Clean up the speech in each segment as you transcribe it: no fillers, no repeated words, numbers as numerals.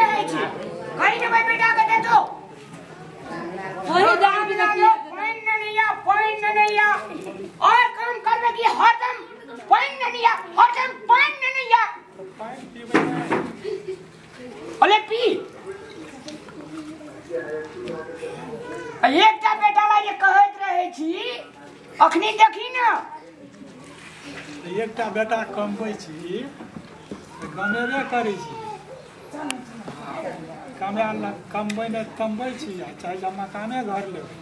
रहै छी कहि देबै बेटा के देतो वही दान भी देखिए पानि नैया पानि नैया और काम करबे की हरदम पानि नैया हरदम पानि नैया पानि पीबै अले पी एकटा बेटा ला जे कहैत रहै छी अखनी देखी ना एकटा बेटा कमबै छी तऽ कमेबे करै छी कमाए कमबै नहि कमबै छी आ चाहे जे मकाने घर लेबै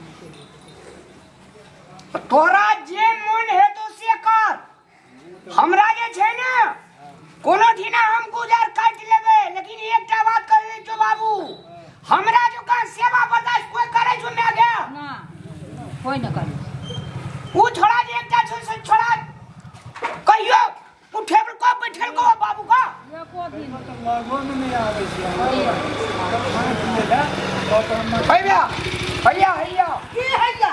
तोरा जे मन हेतौ से कर हमरा जे छै ने कोनो ठिना हम गुजर काटि लेबै लेकिन एकटा बात कहै छौ बाबू हमरा जकाँ सेवा बर्दाश्त कोई करै छौ my गे ना कोई न करे उ छोड़ा जे एकटा छौ से छोड़ा कहियो उठेबल को बैठल को बाबू का एको दिन तऽ लगोमे नहि आबै छी भैया भैया भैया की हैया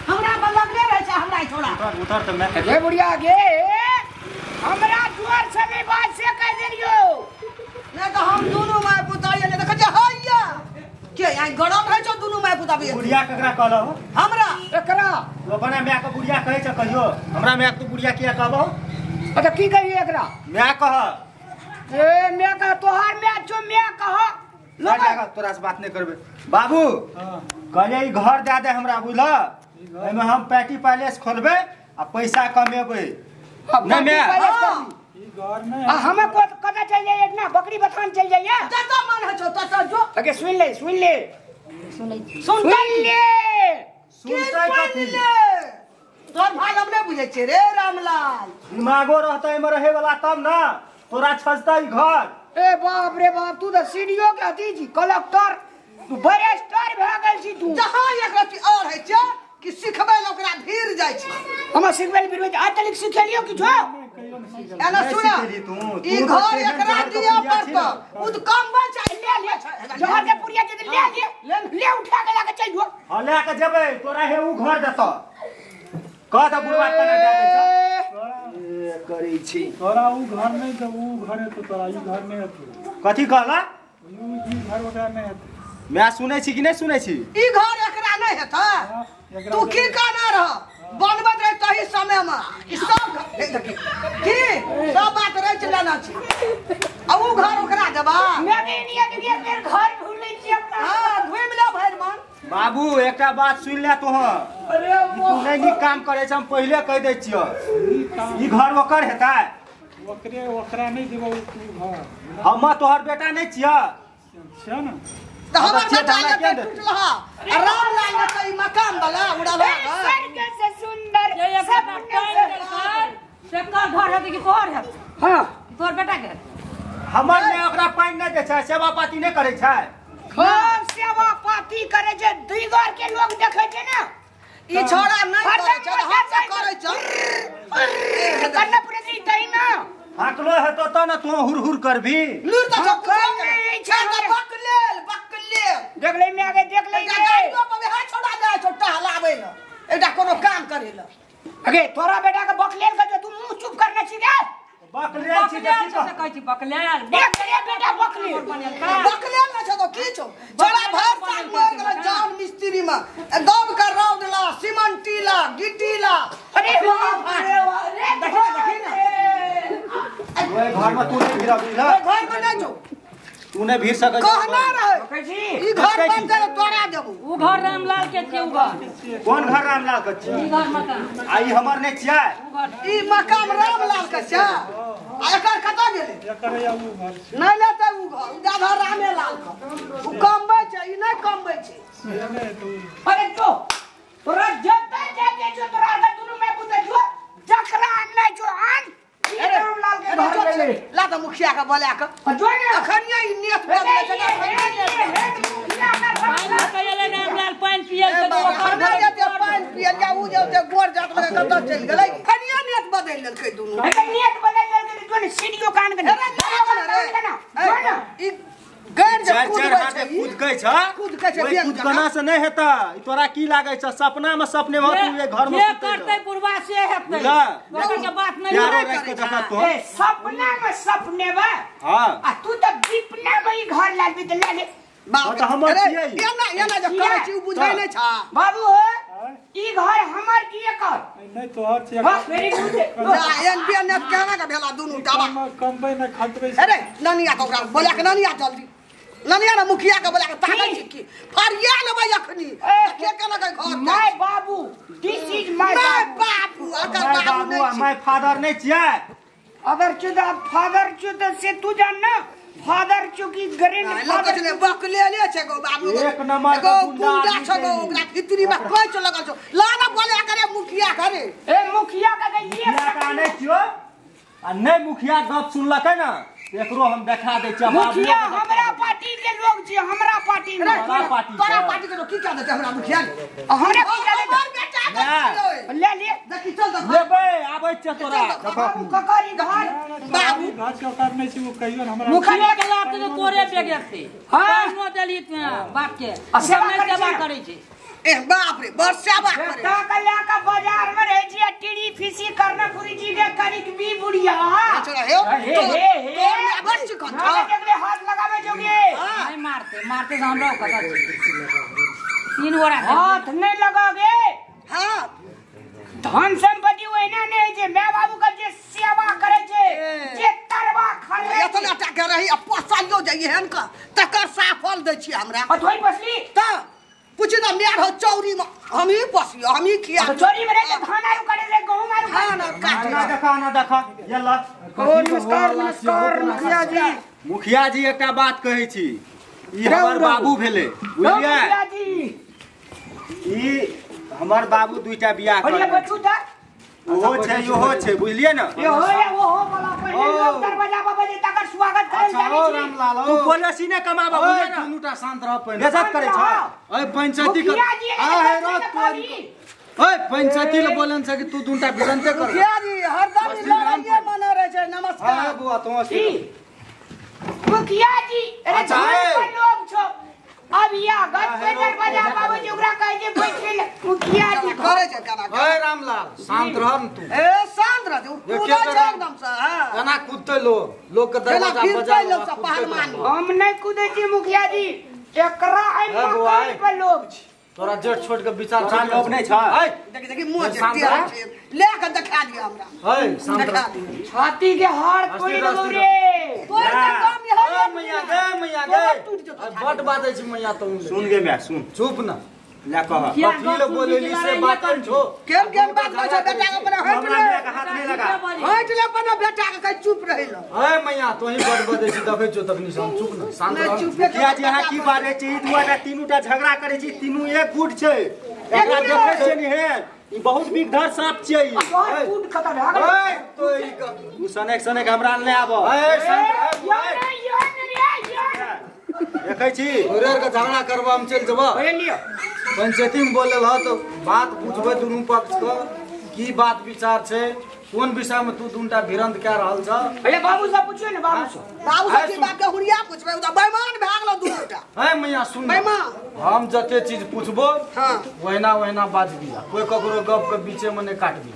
हमरा पर लगले रहै छै हमरा छोड़ा उतर उतर तऽ मैं रे बुढ़िया गे हमरा दुआर से नहीं बात से कह देलियो नहीं तो हम दोनों my पुता ये नहीं देखै छै हैया के आई गरम रहै छौ दुनू my पुता भी बुढ़िया ककरा कहलहो हमरा एकरा तो अपना my के बुढ़िया कहै छ कहियो हमरा my के तू बुढ़िया किया कहबहो अच्छा की कहिए एकरा my कह ए my कह तोहार my छौ my कह लोग तोरा से बात नहीं करबे बाबू हां कहले ई घर दे दे हमरा बुझल एमे हम पैटी पैलेस खोलबे आ पैसा कमेबे नहीं मैं ई घर नहीं आ हमें को कता चल जाइए ना बकरी बथान चल जाइए जतऽ मन है छौ ततऽ जो अगे सुन ले सुन ले सुनै छी सुन ले सुनतै कथी तोर भाई हम नहीं बुझै छियै रे रामलाल दिमागो रहतै एमे रहे वाला तब ना तोरा छजतै ई घर ए बाप रे बाप तू तऽ सीडीओ के अथी छी कलेक्टर तू बैरिस्टर भए गेल छी तू जहाँ एक रति और है छै कि सिखबै लए ओकरा भीड़ जाइ छै हमरा सिखबै लए भीड़ आज तक सिखेलियो किछो एना नहीं सुन सिखेली तू, ई तू घर तऽ तेहन एकरा जहर के दिअ पुड़िया छी पड़तौ ना। उ तऽ कमबै छै ले ले जहर के पुड़िया जे ले ले ले उठा के लाके चल जो हां ले के जेबै तोरा हे उ घर देतौ कह दे बुढ़वा कने दे दै छौ ए करै छी तोरा उ घर नहीं तऽ उ घर हेतौ तोरा ई घर नहीं हेतौ कथी कहला ई घर ओकरा नहीं हेतौ मैं सुनै छी कि नहीं सुनै छी ई घर एकरा नहीं हेतै तू की कहना रह बनबैत रहे तही समय में ई सब देखी की सब बात रह लेना छी आ उ घर ओकरा देबा मैं भी नहीं देखिए फेर घर भूलै छी अपना हां घुमि ले भरि मन बाबू एकटा बात सुन ले तोह अरे तू नहीं नीक काम करै छ हम पहिले कहि दै छियौ ई घर ओकर हेतै ओकरे ओकरा नहीं देबौ तू घर हम तोहर बेटा नहीं छियौ छै ना त हमर बच्चे बेटा हमरा के किया देतै? टूटलहा आ रामलाल के त ई मकान वाला उड़ल स्वर्ग से सुंदर जे एक सपने पानि से देलकै से कर घर हेतै कि तोहर हेतै हां तोहर बेटा के हमर ने ओकरा पानि नहीं दै छै सेवा पाती नहीं करै छै खूब सेवा पाती करे छै दुई घर के लोग देखै छै ना ई छोड़ा नहीं करै छै हम से करै छै कन्ना पूरे दी तही ना हाकलो हेतौ त ना तू हुर हुर करबी लूर त हाँ, सब कम नहीं छै त बकलेल बकलेल देख ले मैं आगे देख ले एकटा गाड़ियो पर हाथ छोड़ा दे छौ टहलाबै ल एकटा कोनो काम करे ल अगे तोरा बेटा के बकलेल के तू मुंह चुप करने छी गे बकलेल छी तऽ बकलेल की छै से कहै छी बकलेल देख रे बेटा बकलेल बकलेल न छौ तो की छौ छोड़ा भर साल मर गेल जान मिस्त्री में दब कर रौद ला सीमेंटी ला गिट्टी ला अरे बाप रे बाप रे देखी देखी ना ओए घर में तू नहीं भिड़बी ल ओइ घर में नहीं छौ तू नहीं भिड़ सकै कहना रहे कहै छी ई घर बनतै तऽ तोरा देबू उ घर रामलाल के छै उ घर कोन घर रामलाल के छियै ई घर मकान आ ई हमर नहीं छियै उ घर ई मकान रामलाल के छै आ एकर कतऽ गेलै एकर या उ घर छै नहीं लेतै उ घर उ दादा रामेलाल के उ कमबै छै ई नहीं कमबै छै से नहीं हेतौ अरे जो तोरा जते जाके जो तोरा के दुनु में पुते जो जकरा नहीं जो आन ई रामलाल के घर ले ले ला तऽ मुखिया के बोला के जो ने अखनिये ई नियत बदलै छै पानि कहियो रामलाल पानि पियल ए बाबा, अखने जेते पानि पियल या उ जेते गोर जात लगे कतऽ चलि गेलै अखनिये नियत बदलि लेलकै दुनू नियत बदल लेलकै जो ने सीढ़ियो कान के अरे ना जो ना ई गैर जे चार चार कुदबै हाथे छै ई, कुदकै छ कुदकै छै ओहि बेंग कुदकना से नहीं हेतै ई तोरा की लागै छ सपना में सपने में तू ए घर में जे सुतै करतै बुढ़वा से हेतै बुझला? ओकर के बात नहीं प्यारो नहि राखि के करै देखत तो ए सपना में सपने बा हां आ तू त विपना में ई घर ला लेबी त ले ले। बाप तऽ हमर अरे छियै। एना एना जे करै छी उ बुझै नहि छा। बाबू हो ई घर हमर की एकर? नहीं तोहर छियै। वाह वेरी गुड। जा एन बी एन एफ केना के भेला दुनू टा बा। कमबै नहि खटबै। अरे ननिया के ओकरा बोला के ननिया जल्दी ननिया ने मुखिया के बोला के ताकै छी की फरिया लेबै अखनी के केना के घर my Babu this is my my बाबू। बाबू अकर my बाबू बाबू आ नहीं my father नहीं छियै। अगर चुदा फादर चुद से तू जान ना फादर चुकी ग्रैंड लोग फादर कहै छै बकले ले छै गो बाबू एक नंबर एगो के गुंडा गुंडा आदमी छै गो छै। ओकरा फितरी में कैच लगल छौ लाना बोले करे मुखिया करे। ए मुखिया का गई मुखिया का नहि छियो आ नहि मुखिया गप सुनलकै ने एकरो हम देखा दै छियै। मुखिया हमरा पार्टी के लोग छी हमरा पार्टी में। तोरा पार्टी तोरा पार्टी के की कह देतै हमरा मुखिया ने? हमरा की कह देतै? हमर बेटा के छियै। ले ले देखी चल देख लेबै आबै छियै तोरा। बाबू ककर ई घर? बाबू घर के औकात नहीं छै वो कहियो ने हमरा। मुखिया के लात तो तोरे बेगेर से हाँ। पानियो देली तू बाप के आ सेवा सब नहि करै सेवा छै। करै छै। ए बाप रे बड़ सेवा करे। बेटा के लए के बाजार में रहै छी टीड़ी फीसी करना पूरी जी के कनिक बी बुढ़िया। छोड़ा हे हे हे हे तोर में बड़ चिकन ना छ। जगले हाथ लगावे जोगे। नहीं मारते मारते तो हमरो कथा छै तीन गोरा हाथ नहीं लगाओगे। हां धन संपत्ति ओहिना नहीं छै my बाबू के जे सेवा करे छै जे तरवा खरे एतना टाका रही आ पसाइयो जाइए हन का तकर साफल दै छी हमरा। आ थोड़ी पसली त पूछ ना मेर हो चौरी में हम ही पसियो हम ही खिया। तो चोरी में रहे धान आरु करे रे गहूं आरु धान आर काटे। ना देखा ना देखा ये ला। ओ नमस्कार नमस्कार मुखिया जी। मुखिया जी एकटा बात कहै छी ई हमर बाबू भेलै बुझलियै। मुखिया जी ई हमर बाबू दुईटा बियाह बढ़िया करले। बच्चू ता ओहो छै इहो छै बुझलियै ने। ये हो या वो हो वाला पहले लोग दरवाजा पर बजे तकर स्वागत करे अच्छा जाने ओ छी। रामलाल तू ओ पॉलिसी ने कमाबा बुझलियै ने। दुनूटा शांत रह पहिने। बेइज्जत करै छ। ओए पंचायती कर मुखिया जी आ हे रो तोरी ओए पंचायती ले बोलन छ कि तू दुनूटा भिड़ंते कर। मुखिया जी हरदम लड़ाइए मने रहे छै। नमस्कार। हां बुआ तो की मुखिया जी अरे अच्छा, धन ए। पर लोग छो अब या गत पे दरवाजा बाबू जी ओकरा कहै जे बैठे ले। मुखिया जी करे छै केना ओए रामलाल शांत रह न तू। ए शांत रह तू देखिए कूदै छै तो एकदम से। हां केना कूदते लोग लोग के केना दरवाजा फिरतै बजा लोग सब पहलवान। हम नहीं कूदै छी मुखिया जी एकरा एहि ए बौआ, मकान पर लोभ छी। तोरा जेठ छोट के विचार तोरा लोभ नहि छ। ओए देखी देखी मुंह जे शांत टेढ़ रह। छै ले के देखा दिया हमरा। ओए शांत देखा रह। दिया छाती के हाड़ तोड़ि देबौ रे। तोर से कम इहो ए मैया गे मैया गे तोर टूट जेतौ छाती। बड बाजै छी मैया तो सुन गे my सुन चुप न ले कह। मुखिया कथी ले बोलेली से बात छो। केन केन बात कहै छै बेटा के अपने हटि हमरा ले my के हाथ नहीं लगा। हटि ले अपने बेटा के कहि चुप रहि ल। ए मैया तोही बड बजै छी देखै छौ तखनी से हम चुप न शांत नहि रह। चुप मुखिया जी अहाँ की बाजै छी ई दुआटा तीनूटा झगड़ा करै छी तीनू एक गुट छै। एकरा देखै छियै नि हे ई बहुत विघधर साँप छियै ई। तोहर टूट खतम भए गेल। ओए तोरी के तू सनेक सनेक हमरा नहि आब। ए शांत रह यो रे यो रे यो देखै छी तोरे के झगड़ा करबा हम चलि जेबऽ। ओए लियो पंचायती में बोलल ह तो बात बुझबै दुनू पक्ष के की बात विचार छै कोन विषय में तू दुनूटा भिड़ंत कए रहल छ। अरे बाबू से पूछियो ने बाबू से। बाबू से की बात के हुरिया पूछबै उ त बेईमान भए गेलो दुनूटा। ए मैया सुन बेईमान। हम जते चीज पूछबो हां वहिना वहिना बाजबी कोई ककरो गप के बीचे में नहीं काटबी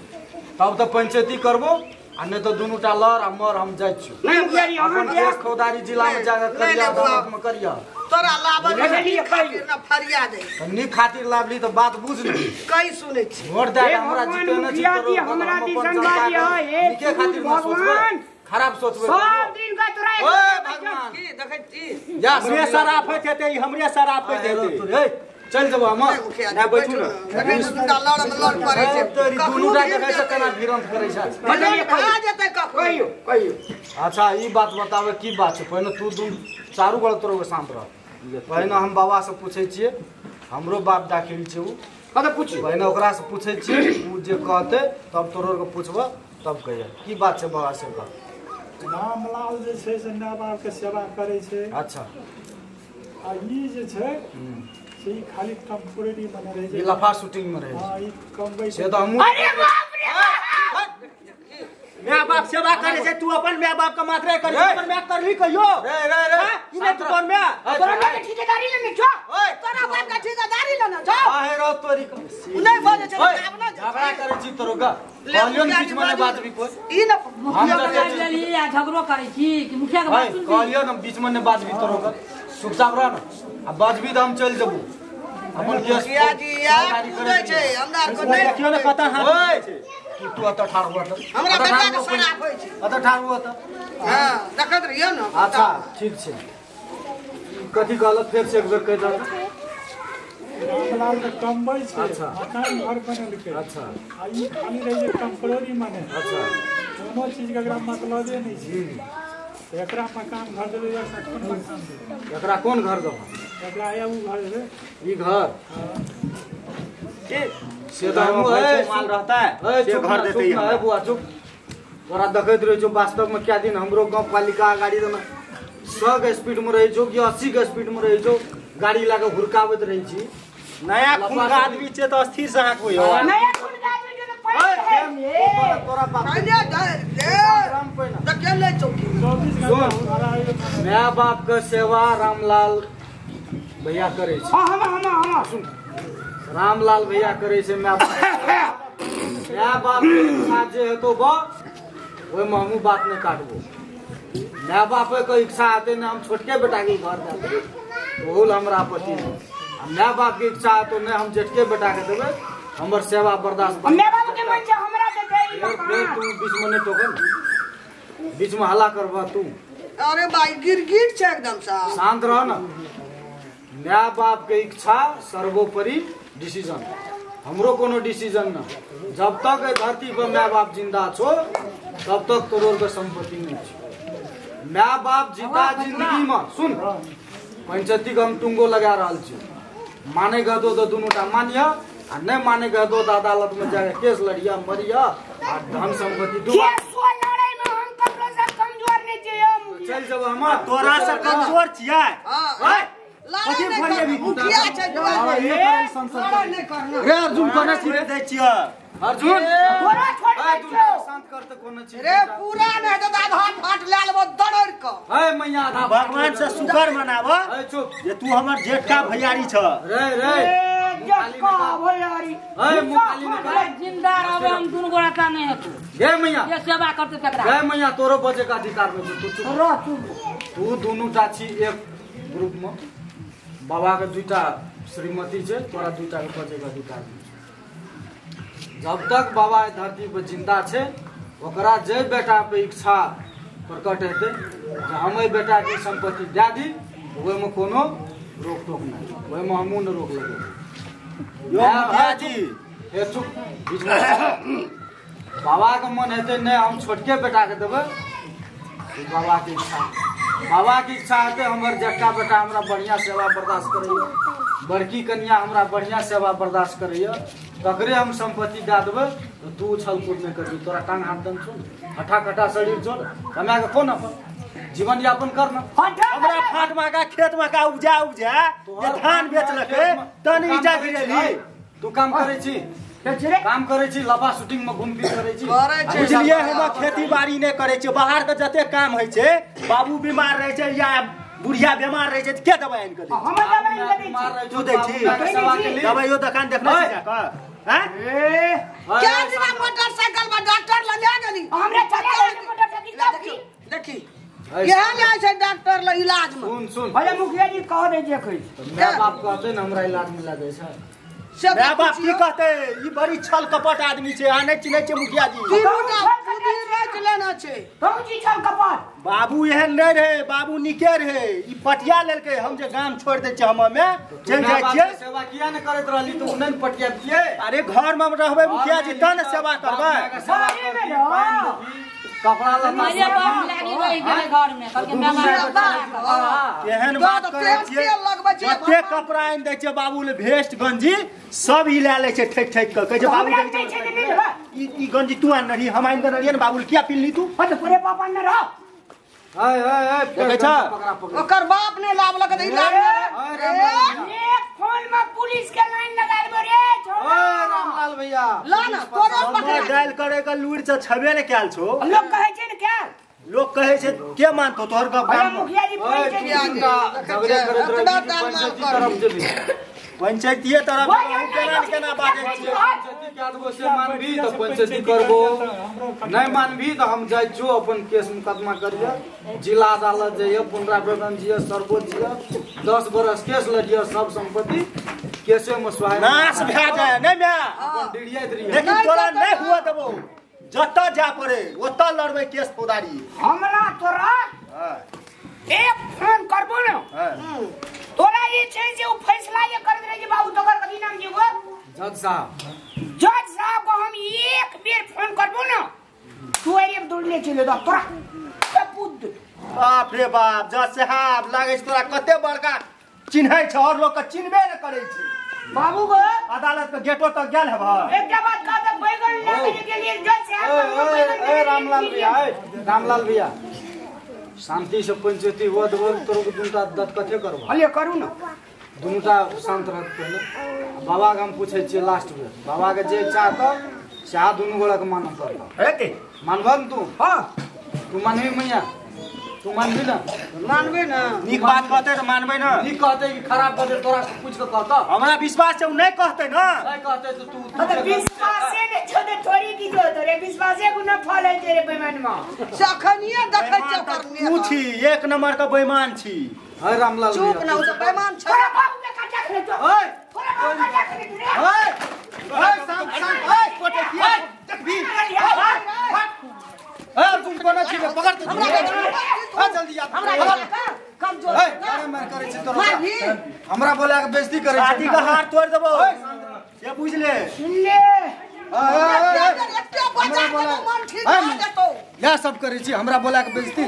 तब तो पंचायती करबो आ नहीं तो दुनूटा लड़ आ मर हम जाइ छियो। नहीं मुखिया जी अहाँ अपन केस फौजदारी जिला में जाके करिया अदालत में करिया। तोरा लाबल नहीं, खातिर न फरिया दे त नीक खातिर लाबली त बात बुझ ने कई सुनै छी। वोट दे हे हमरा भगवान जीते न छी मुखिया जी हमरा दिसन बाजी है हे नीके खातिर न सोचबै भगवान खराब सोचबै सब दिन का तोरा एक ओए भगवान की देखै छी जा हमरे सराफत हेतै ई हमरे सराफत हेतै। ए चल जेबो हम ना बैठू न। देखै छी दुनूटा लड़ में लड़ पड़ै छै तोरी दुनूटा देखै छै केना भिड़ंत करै छै। भए जेतै कखनो। कहियो कहियो। अच्छा ई बात बतावे की बात छै पहिने तू दुन चारू गोड़ तोरो शांत रह। पहिने हम बाबा से पूछै छियै हमरो बाप दाखिल छै उ हाँ तो पूछियो पहिने ओकरा से पूछै छियै उ जे कहतै तब तोरो के पूछबो तब कहिया की बात छै बाबा से कह। रामलाल जे छै से माय बाप के सेवा करै छै। अच्छा आ ई जे छै से ई खाली टेम्पोरेरी बने रहै छै ई लफा शूटिंग में रहै हां ई कमबै छै से त हमहूँ। अरे बाप रे बाप। My बाप सेवा करे छै तू अपन my बाप के मात्रे करे छै अपन my करली कहियो रे रे रे ई नै तू अपन my तोरा बाप के ठेकेदारी लेने छौ तोरा बाप के ठेकेदारी लेने छौ आहे रो तोरी नै बजे छै आब न झगड़ा करे छी तोरो का कहलियो न बीच में बात भी कोई ई न मुखिया के लेली आ झगड़ो करे छी कि मुखिया के बात सुन कहलियो न बीच में ने बात भी तोरो का चुपचाप रह न आ बाजबी त हम चल जबू अपन केस मुखिया जी यार पूछै छै हमरा को नै देखियो न कत हाथ ओए तू तू अत ठाड़ हुआ त हमरा बेटा के शराब होय छै अत ठाड़ हुआ त हां देखत रहियो न अच्छा ठीक छै कथि कहलक फेर से एक बेर कहि दह रामलाल के कमबै छै अच्छा मकान घर बनेलकै अच्छा आ ई खाली रहै छै टेम्पररी माने अच्छा कोनो चीज के एकरा मतलबे नहि छै तऽ एकरा मकान घर देबै एकरा कोन मकान देबै एकरा कोन घर देबै एकरा आया उ घर देबै ई घर के से तऽ हमहूँ है माल रहता है से घर देते है बुआ चुप तोरा देखैत रहै छौ वास्तव में क्या दिन हमरो गाँव पालिका गाड़ी देना 100 के स्पीड में रहै छौ कि 80 के स्पीड में रहै छौ गाड़ी लए कऽ हुरकाबैत रहै छी नया खून के आदमी छै तऽ अस्थिर से हाँकबै हो नया खून के आदमी के तऽ पैसा है तोरा बाप पहिले ले देखे ले चौकी 24 घंटा हुरकारा my बाप के सेवा रामलाल भैया करे छै हां हम हम हम सुन रामलाल भैया करे छै my बाप के इच्छा जे हेतो बा ओहिमे हमहूँ बात नहि काटबो my बाप के इच्छा हेतै ने हम छोटके बेटा के घर दए देबै ओहो लए हमरा आपत्ति नहि आ my बाप के इच्छा हेतौ नहि हम जेठके बेटा के देबै हमर सेवा बर्दाश्त my बाप के मन छै हमरा देतै ई फेर मकान तू बीच में नहि टोकन बीच में हल्ला करबह तू अरे भाई गिरगिट छै एकदम सा शांत रह न my बाप के इच्छा सर्वोपरि डिसीजन हमरो कोनो डिसीजन न जब तक एहि धरती पर my बाप जिंदा छो तब तक तोरो के संपत्ति नहीं छो my बाप जीता जिंदगी में सुन पंचायती के हम टुंगो लगा रहल छी माने के हेतौ तऽ दुनू टा मानिय आ नहीं माने के हेतौ तऽ अदालत में जाके केस लड़िया मरिया आ धन संपत्ति डुबा केसो लड़ाई में हम ककरो से कमजोर नहीं छियै हम चल जब हम तोरा से कमजोर छियै हां कथी भरिए भी मुखिया छै लड़ाई नहि करना रे अर्जुन कोना छी छोड़ि दै छियै अर्जुन तोरा छोड़ ए दै दुनू छियौ शांत कर तऽ कोना छी रे पूरा नहि हेतौ तऽ आधा फाट लए लेबो दरड़ कऽ ए मैया आधा भगवान से शुक्र मनाब ए चुप जे तू हमर जेठका भैयारी छ रे रे ए जटका भैयारी ए मुँह खाली निकाल जिंदा रहबे हम दुनू गोरा ता नहीं हेतौ गे मैया जे सेवा करतै तकरा गे मैया तोरो बजे के अधिकार नहि छौ तू चुप रह चुप तू दुनू टा छी एक ग्रुप में बाबा के दुईटा श्रीमती छै तोरा दुईटा के बजे के अधिकार नहि छौ जब तक बाबा एहि धरती पर जिंदा छै ओकरा जे बेटा पे इच्छा प्रकट हेतै जे हम एहि बेटा के संपत्ति दए दी ओहिमे कोनो रोक टोक नहि ओहिमे हमहूँ नहि रोक लगेबै यो मुखिया जी हे चुप बीच में बाबा के मन हेतै नहि हम छोटके बेटा के देबै तऽ बाबा के इच्छा बाबा के इच्छा हेतै हमर जेठका बेटा हमरा बढ़िया सेवा बर्दाश्त करैया बड़की कन्या हमरा बढ़िया सेवा बर्दाश्त करैया तकरे हम संपत्ति दए देबै तऽ तू उछल कूद नहि करबी तोरा टांग हाथ दम छौ ने हठा कटा शरीर छौ ने कमा कऽ खो ने अपन जीवन यापन कर न हमरा फाट माका खेत माका उपजा उपजा जे धान बेचलकै तन ईटा गिरेली तू काम करै छी काम करै छी लफा शूटिंग में घूम फिर करै छी करै छै। बुझलियै हम खेती बाड़ी नहि करै छियै बाहर के जते काम होइ छै बाबू बीमार रहै छै या बुढ़िया बीमार रहै छै तऽ के दवाइ आनि कऽ दै छै? हम दवाइ आनि कऽ दै बीमार रहै छौ, तू दै छी? बाबू मायके सेवा के लिए। दवाइयो दोकान देखने छी जाकऽ हैं क्या दिना मोटरसाइकिल पर डॉक्टर लग ले गेली हमरा चले गेलै मोटरसाइकिल तब की देखी यहाँ ले आय छै डॉक्टर ल इलाज में सुन सुन भले मुखिया जी कह दै जे खै my बाप कहते ने हमरा इलाज में लगे छै से my बाप की कहते ई बड़ी छल कपट आदमी छै अहाँ नहि चिन्है छियै मुखिया जी तीनू टा सुधीर रच लेना छै कहू छी छल कपट बाबू एहन नहि रहे बाबू निके रहे ई पटिया लेलकै हम जे गाम छोड़ि दै छियै हम मे चलि my जाइ बाप छियै के सेवा किया ने करैत रहली तऽ ओ नहि ने पटिया दियै अरे घर मे हम रहबै मुखिया जी तब ने सेवा करबै बाड़ी में रह। कपड़ा लत्ता माये बाप लागी रहि गेलै घर में कहलकै my बाप एहन तो बात तऽ करै तेल छियै तेल लगबै छियै जते कपड़ा आनि दै छियै बाबू ले भेस्ट गंजी सब ई लए लै छै ठेक ठेक कऽ कहै छै बाबू हमरा देखै नहि छै छै तऽ नहि लेबै ई गंजी तू आनि रही हम आनि देने रहियै ने बाबू ले किया पिन्हली तू हँ तऽ तोरे पापा ने रह है है है देखै छह? पकड़ा पकड़ा ओकर बाप ने लाबलक तऽ इलाज एक फोन में पुलिस के लाइन लगा देबो रे छोड़ा ओए रामलाल भैया ला ना तोरो पकड़ा डायल करे के लूर छ छबे ने कैल छो। लोग कहै छै ने क्या लोग कहै छै के मानतो तोहर गप? अरे मुखिया जी पंचायती तरफ जेबी पंचायतीये तरफ केना केना बाजै छियै? पंचायती के आदमी से मानबी त पंचायती करबो, नहीं मानबी त हम जाइ छो अपन केस मुकदमा करिए, जिला अदालत जइए, पुनरावेदन जिए, सर्वोच्च जिए, 10 बरस केस लड़िए, सब संपत्ति केसे में स्वाहा नाश भए जाए। नहीं म्या अपन डिरियाइत रहिए, लेकिन तोरा नहीं हुआ देबो, जतऽ जा पड़े ओतऽ लड़बै केस फौदारी। हमरा तोरा एक फोन करबो न तोरा ये छै जे उ फैसला ये करत रहे जे बाबू तोकर कथी नाम जे गो जज साहब, जज साहब को हम एक बेर फोन करबो न तू एरिया में दौड़ले चले दा तोरा कपूत। बाप रे बाप जज साहब लागै छै तोरा कते बड़का चिन्है छै और लोग के चिन्हबे न करै छै। बाबू गो अदालत के गेटो तक गेल हेबा। एकटा बात कह दे बैगन लगे के लिए जज साहब। ए रामलाल भैया, रामलाल भैया शांति से पंचायती हुआ देबो तोरो के दुनूटा दत कथे करबो? अले करू न दुनूटा शांत रहत पहिले। बाबा के हम पूछै छियै लास्ट बेर, बाबा के जे इच्छा त सएह दुनू गोड़ा के मानऽ पड़तौ। हेते मानबह न तू? हां तू मानबी मैया? तू मानबी ना? मानबे ना। नीक बात कहतै त मानबै ना? नीक कहतै कि खराब कहतै तोरा से पूछ के कहतौ? हमरा विश्वास छै उ नहीं कहतै ना। नहीं कहतै त तू त विश्वासे ने छो त थोड़ी की जो तोरे विश्वासे गुना फलै छै रे बेईमान मा। से अखनिए देखै छै करने तू छी एक नंबर के बेईमान छी। है रामलाल चुप ना, उ त बेईमान छै। तोरा बाबू के काटा खले तो ओए तोरा बाबू काटा खले रे। ओए ओए शांत शांत ओए कोटे किया देखबी। ए अर्जुन कोना छी पकड़ त हमरा जल्दी आ हमरा कमजोर ए अरे मार करे छी तोरा हमरा बोला के बेइज्जती करे छी, छाती के हाथ तोड़ देबो से बुझ ले। सुन ले एकटा बजा के मन ठीक भ जेतौ। या सब करे छी हमरा बोला के बेइज्जती।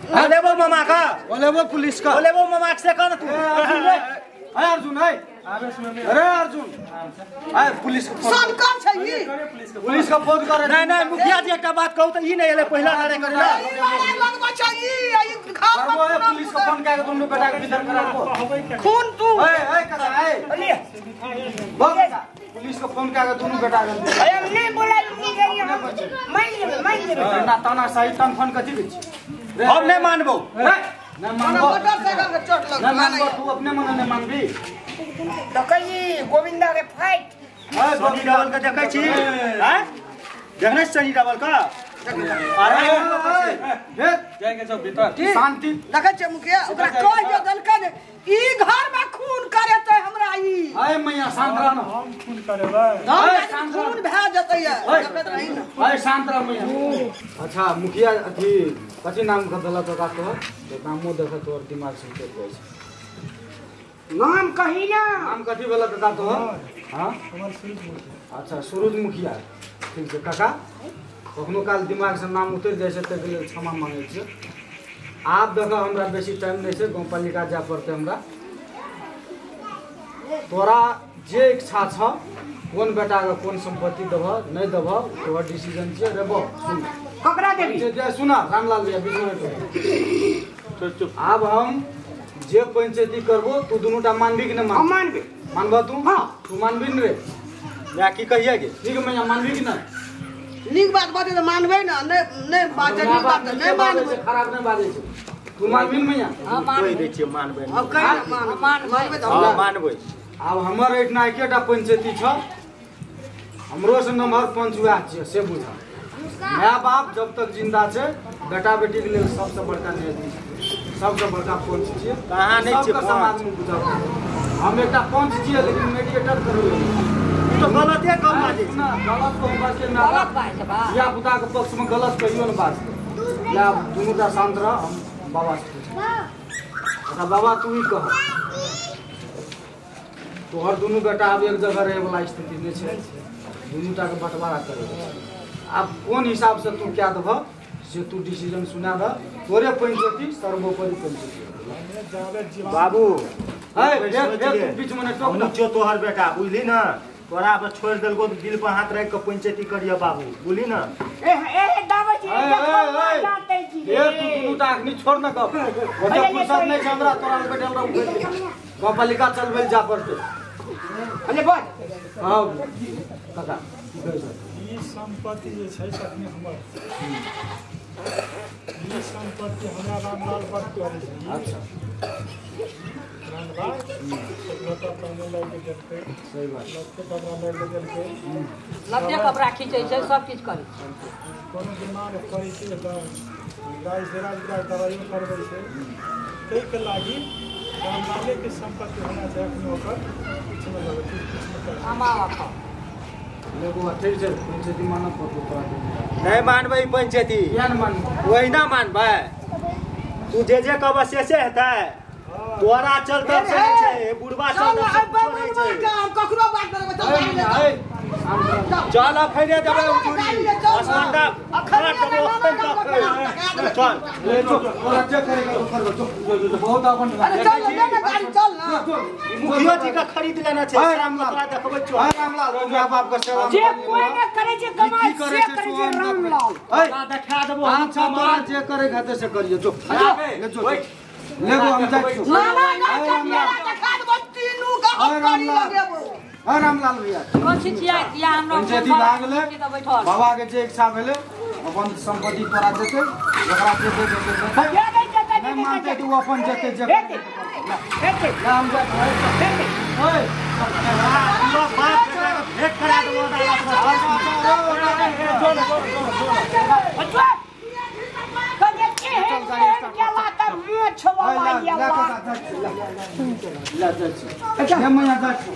बोलेबो मामा का, बोलेबो पुलिस का, बोलेबो मामा से कह न तू। ए अर्जुन है अरे अर्जुन आए पुलिस को फोन सनकर छै ई, पुलिस का फोन करे। नहीं नहीं मुखिया जी एकटा बात कहू त ई नहीं एले पहिला लड़ाई करे ला ई लगबै छै ई ई घर पर पुलिस को फोन कए के दुनू बेटा के भीतर करा दो खून तू। ए ए करा ए बोल पुलिस को फोन कए के दुनू बेटा के। अरे हम नहीं बोला नहीं गई हम मान लेबै मान लेबै ना ताना सही तन फोन कथि के छी हम नहीं मानबो। नहीं मानबो मोटरसाइकिल के चोट लग नहीं मानबो तू अपने मन नहीं मानबी। देखै गोविंदा के फाइट सनी रावल के देखै छी हैं देखने सनी रावल का? अरे जाएंगे सब भीतर शांति देखै छै मुखिया ओकरा कह जे देलकै ने ई घर में खून करे त हमरा ई। अरे मैया शांत रह न, हम खून करेबै खून भए जेतै देखैत रही न। अरे शांत रह मैया। अच्छा मुखिया अथी कथी नाम के देलक ओकरा तोहर? नामो देख तोहर दिमाग से उतर जाइ छै। नाम कही ना, नाम कथी भेल दादा तोहर? हां हमर सूरज मुखिया। अच्छा सूरज मुखिया ठीक छै काका, कखनो काल दिमाग से नाम उतर जाइ छै ताहिके लेल क्षमा मांगै छियै। आब देख हमरा बेसी टाइम नहीं छै, गाँवपालिका जाय पड़तै हमरा। तोरा जे इच्छा छ कोन बेटाके कोन संपत्ति देबह नहीं देबह तोहर डिसीजन छियै। रे बौ सुन ककरा देबी? सुन रामलाल भैया बीच में आब हम जे पंचायती करबो तू दुनूटा मानबी कि नहीं मानबी? मानबी। मानबह तू? हाँ। तू मानबी न रे? मैं की कहिए गे? ठीक है मैया मानबी कि नहीं? नीक बात बाजै त मानबै ना, नहीं नहीं बाजै नीक बात नहीं मानबै, खराब नहीं बाजै छै। तू मानबी न मैया? हां मानबै। कहि दै छियै मानबै। अब कहि ना मानबै त हां मानबै। आब हमर एहिठिना एकेटा पंचायती छ, हमरो से नम्हर पंच वएह छियै से बुझ। My बाप जब तक जिंदा छै बेटा बेटी के लेल सबसे बड़का न्यायाधीश सबसे बड़का पंच छियै। कहाँ नहीं छियै समाज में बुझब हम एकटा पंच छियै लेकिन मेडिएटर करबै तो गलते कम बाजै छै। गलत कहूं बाजै ना गलत बाजै बा धिया पुता के पक्ष में गलत कहियो न बाजतै। ला दुनूटा शांत रह, हम बाबा से पूछब। अच्छा बाबा तू ही कह, तोहर दुनू बेटा आब एक जगह रहे वाला स्थिति नहीं छै, दुनूटा के बंटवारा करे आब कोन हिसाब से तू क्या देबह से तू डिसीजन सुना दह। तोरे पंचायती सर्वोपरि पंचायती बाबू। बीच में टोक न तोहर बेटा बुझली ना, तोरा पर छोड़ देलको दिल पर हाथ रख के पंचायती करिय बाबू बुझली ना। ए ए दावा छी जानते छी ए तू दुनूटा अखनी छोड़ न गप, ओते फुर्सत नहीं छै हमरा तोरा बैठल रहू। गाँवपालिका चलबै जा पड़तै। अरे बोल हां काका की कहै छै ई संपत्ति जे छै से अपने हमर ई संपत्ति हमरा रामलाल बड़ प्यारी छै। अच्छा रामलाल लता पानी लग गेलकै सही बात लत्ते कपड़ा लग गेलकै लत्ते कपड़ा खींचै छै सब किछु करै छै कोनो बीमार पड़ै छै तऽ गाय सेरा दवाइयो करबै छै ताहिके लागि रामलालेके संपत्ति होना चाही अपने ओकर किछु नहि लगै किछु नहि करै। कमाओ खाओ लेबो ठीक छै पंचायती मानब पड़तौ तोरा नहीं मानबै पंचायती किया ने मानबै ओहिना मानबै तू जे जे कहबह से से हेतै तोरा चलते से छै बुढ़बा चल चलते अब बनवा के हम ककरो बात करबै चल गाड़ी ले चल चल अखने देबै उजुरी असमंडा अखने चल ले जो तोरा जे करेगा वो करबो जो जो बहुत अपन अरे चल ले ना गाड़ी चल ना मुखियो जी का खरीद लेना छै हाय रामलाल तोरा देखबै चल हाय रामलाल तोरा बाप के सेवा जे कोई ने करे छै कमाल से करे छै रामलाल तोरा देखा देबो हम अच्छा तोरा जे करे खाते से करियो जो ले जो लेगो हम जाइ छियो मामा ना कटिया देखा देबो तीनू का हम करी लगेबो हां रामलाल भैया कोन चीज छियै किया हमरा पंचायती भए गेलै बैठल बाबा के जे इच्छा भेलै अपन संपत्ति तोरा देतै जकरा जे देतै से देतै जे नहि जेतै नहि मानतै तऽ ओ अपन जेतै जे हेतै हेतै ले हम जाइ छियो ओए तोरा बाप भेंट करा देबो बच्चा कहे के केला त मोछ वाला ये ले जाइ छियो ले मैया जाइ छियो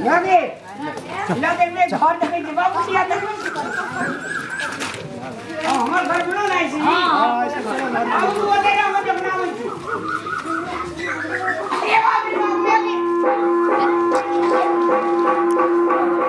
लगे लगे में घर देखै छै बाबू किया देखबै हमर घर सुनो नै छी हां